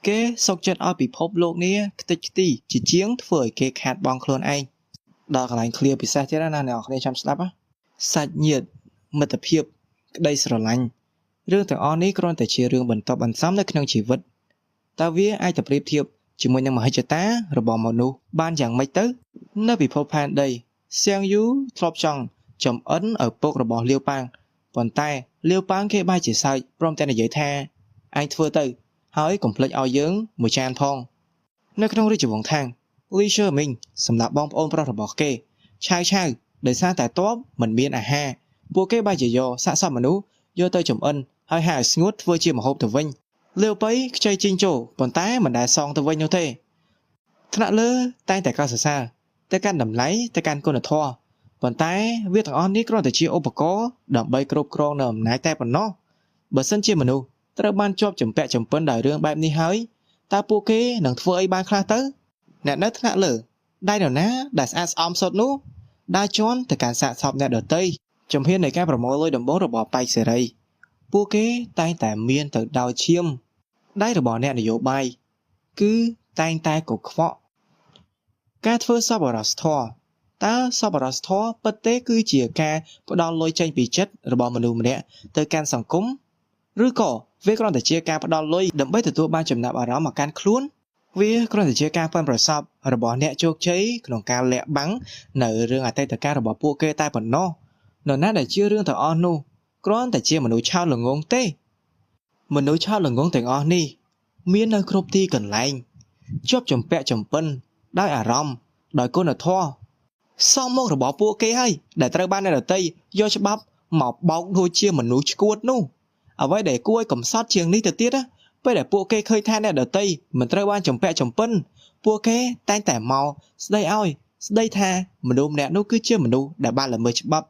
គេសុខចិត្តឲ្យពិភពលោកនេះខ្ទេចខ្ទីជាជាងធ្វើឲ្យគេខាតបង់ខ្លួនឯងដល់កន្លែង clear ពិសេសទៀតណាអ្នកនរគ្នាចាំស្ដាប់ណាសាច់ញាតិមិត្តភាពក្តីស្រឡាញ់រឿងទាំងអស់នេះគ្រាន់តែជារឿងបន្ទាប់បន្សំនៅក្នុងជីវិតតើវាអាចទៅប្រៀបធៀបជាមួយនឹងមហិច្ឆតារបស់មនុស្សបានយ៉ាងម៉េចទៅនៅពិភពផែនដីសៀងយូធ្លាប់ចង់ចំអិនឪពុករបស់លាវប៉ាងប៉ុន្តែលាវប៉ាងគេបែរជាសើចព្រមទាំងនិយាយថាឯងធ្វើទៅហើយកុំភ្លេចឲ្យយើងមួយចានផងនៅក្នុងរាជវង្សថាងលីឈឺមីងសម្រាប់បងប្អូនប្រុសរបស់គេឆាវឆាវដោយសារតែតបមិនមានអាហារពួកគេបែរជាយកសាកសពមនុស្សយកទៅចំអិនហើយហាឲ្យស្ងួតធ្វើជាម្ហូបទៅវិញលាវប៉ៃខ្ចីជីងចូលប៉ុន្តែមិនដែលសងទៅវិញនោះទេថ្នាក់លើតែងតែកោតសរសើរទៅកាន់តម្លៃទៅកាន់គុណធម៌ប៉ុន្តែវាទាំងអស់នេះគ្រាន់តែជាឧបករណ៍ដើម្បីគ្រប់គ្រងនៅអំណាចតែប៉ុណ្ណោះបើសិនជាមនុស្សត្រូវបានជាប់ជំពាក់ជំពិនដោយរឿងបែបនេះហើយតើពួកគេនឹងធ្វើអីបានខ្លះទៅអ្នកនៅថ្នាក់លើដៃនរណាដែលស្អាតស្អំសុទ្ធនោះដើរជន់ទៅកាន់សាកសពអ្នកដទៃជំហាននៃការប្រមូលលុយដំបូងរបស់ប៉ែកសេរីពួកគេតែងតែមានទៅដោយឈាមដៃរបស់អ្នកនយោបាយគឺតែងតែកខ្វក់ការធ្វើសប្បុរសធម៌តើសប្បុរសធម៌ពិតទេគឺជាការផ្ដល់លុយចេញពីចិត្តរបស់មនុស្សម្នាក់ទៅកាន់សង្គមឬក៏វាគ្រាន់តែជាការផ្ដល់លុយដើម្បីទទួលបានចំណាប់អារម្មណ៍មកកាន់ខ្លួនវាគ្រាន់តែជាការប៉ិនប្រសប់របស់អ្នកជោគជ័យក្នុងការលាក់បាំងនៅរឿងអតីតកាលរបស់ពួកគេតែប៉ុណ្ណោះនរណាដែលជឿរឿងទាំងអស់នោះគ្រាន់តែជាមនុស្សឆោតល្ងងទេមនុស្សឆោតល្ងងទាំងអស់នេះមាននៅគ្រប់ទីកន្លែងជាប់ជំពាក់ជំពិនដោយអារម្មណ៍ដោយគុណធម៌សមមករបស់ពួកគេហើយដែលត្រូវបានអ្នកដទៃយកច្បាប់មកបោកដូចជាមនុស្សឆ្កួតនោះអ្វីដែលគួរឲ្យកំសត់ជាងនេះទៅទៀតណាពេលដែលពួកគេឃើញថាអ្នកដទៃមិនត្រូវបានជំពាក់ជំពិនពួកគេតែងតែមកស្ដីឲ្យស្ដីថាមនុស្សម្នាក់នោះគឺជាមនុស្សដែលបានល្មើសច្បាប់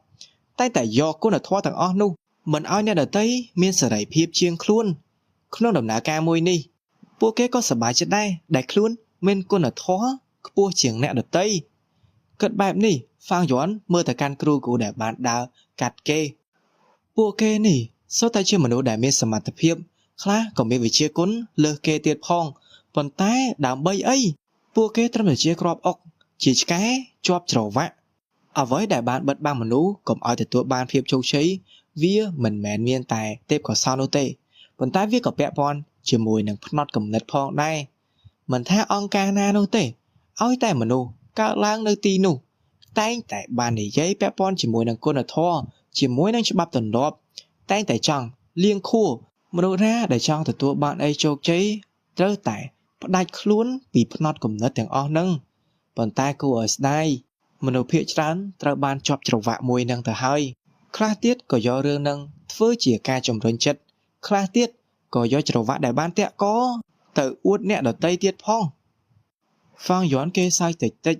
តែងតែយកគុណធម៌ទាំងអស់នោះមិនឲ្យអ្នកដទៃមានសេរីភាពជាងខ្លួនក្នុងដំណើរការមួយនេះពួកគេក៏សប្បាយចិត្តដែរដែលខ្លួនមានគុណធម៌ខ្ពស់ជាងអ្នកដទៃគិតបែបនេះហ្វាងយ័នមើលទៅកាន់គ្រូគ្រូដែលបានដើរកាត់គេពួកគេនេះសុទ្ធតែជាមនុស្សដែលមានសមត្ថភាពខ្លះក៏មានវិជ្ជាគុណលើសគេទៀតផងប៉ុន្តែដើម្បីអីពួកគេត្រឹមតែជាគ្រាប់អុកជាឆ្កែជាប់ច្រវាក់អ្វីដែលបានបិទបាំងមនុស្សកុំឲ្យទទួលបានភាពជោគជ័យវាមិនមែនមានតែទេពកោសល្យនោះទេប៉ុន្តែវាក៏ពាក់ព័ន្ធជាមួយនឹងផ្នត់គំនិតផងដែរមិនថាអង្គការណានោះទេឲ្យតែមនុស្សកើតឡើងនៅទីនោះតែងតែបាននិយាយពាក់ព័ន្ធជាមួយនឹងគុណធម៌ជាមួយនឹងច្បាប់ទម្លាប់តែងតែចង់លៀងខួរមនុស្សណាដែលចង់ទទួលបានអីជោគជ័យត្រូវតែផ្ដាច់ខ្លួនពីផ្នត់គំនិតទាំងអស់ហ្នឹងប៉ុន្តែគួរឲ្យស្ដាយមនុស្សភាគច្រើនត្រូវបានជាប់ច្រវាក់មួយនឹងទៅហើយខ្លះទៀតក៏យករឿងនឹងធ្វើជាការជំរុញចិត្តខ្លះទៀតក៏យកច្រវាក់ដែលបានតាក់កទៅអួតអ្នកដទៃទៀតផងហ្វាងយ័នគេសើចតិចតិច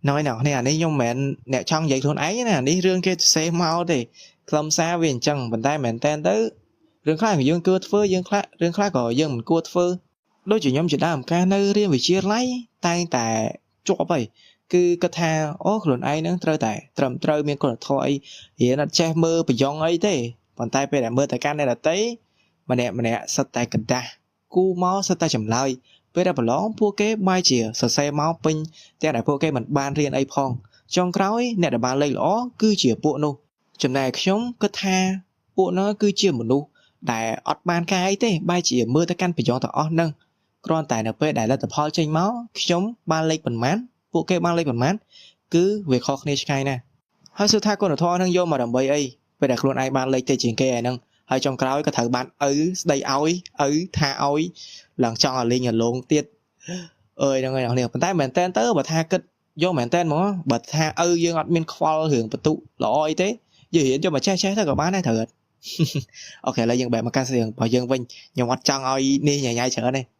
ណយអ្នកនេះអានេះខ្ញុំមិនមែនអ្នកចង់និយាយខ្លួនឯងណាអានេះរឿងគេសរសេរមកទេខ្លឹមសារវាអញ្ចឹងប៉ុន្តែមែនតើទៅរឿងខ្លះយើងគួរធ្វើយើងខ្លះរឿងខ្លះក៏យើងមិនគួរធ្វើដូចជាខ្ញុំជាដើមការនៅរៀនវិទ្យាល័យតែងតែជាប់ហើយគឺគិតថាអូខ្លួនឯងនឹងត្រូវតែត្រឹមត្រូវមានគុណធម៌អីរៀនអត់ចេះមើលប្រយ៉ងអីទេប៉ុន្តែពេលដែលមើលទៅកាន់អ្នកដទៃម្នាក់ម្នាក់សិតតែกระដាស់គូមកសិតតែចម្លើយពេលដែលប្រឡងពួកគេបែរជាសរសេរមកពេញទាំងដែលពួកគេមិនបានរៀនអីផងចុងក្រោយអ្នកដែលបានលេខល្អគឺជាពួកនោះចំណែកខ្ញុំគិតថាពួកនោះគឺជាមនុស្សដែលអត់បានការអីទេបែរជាមើលទៅកាន់ប្រយោជន៍ទាំងអស់ហ្នឹងគ្រាន់តែនៅពេលដែលលទ្ធផលចេញមកខ្ញុំបានលេខប៉ុន្មានពួកគេបានលេខប៉ុន្មានគឺវាខុសគ្នាឆ្ងាយណាស់ហើយសួរថាគុណធម៌នឹងយកមកដើម្បីអីពេលដែលខ្លួនឯងបានលេខតិចជាងគេឯហ្នឹងហើយចុងក្រោយក៏ត្រូវបានឪស្ដីឲ្យឪថាឲ្យឡើងចង់ឲ្យលេងឲ្យលងទៀតអើយហ្នឹងហើយអ្នកប៉ុន្តែមែនតើទៅបើថាគិតយកមែនតើហ្មងបើថាឪយើងអត់មានខ្វល់រឿងបន្ទុល្អអីទេយើងរៀនយកមកចេះចេះទៅក៏បានដែរត្រូវអត់OK ឥឡូវយើងបែកមកកាន់រឿងរបស់យើងវិញខ្ញុំអត់ចង់ឲ្យនេះញ៉ៃញ៉ៃច្រើនទេ។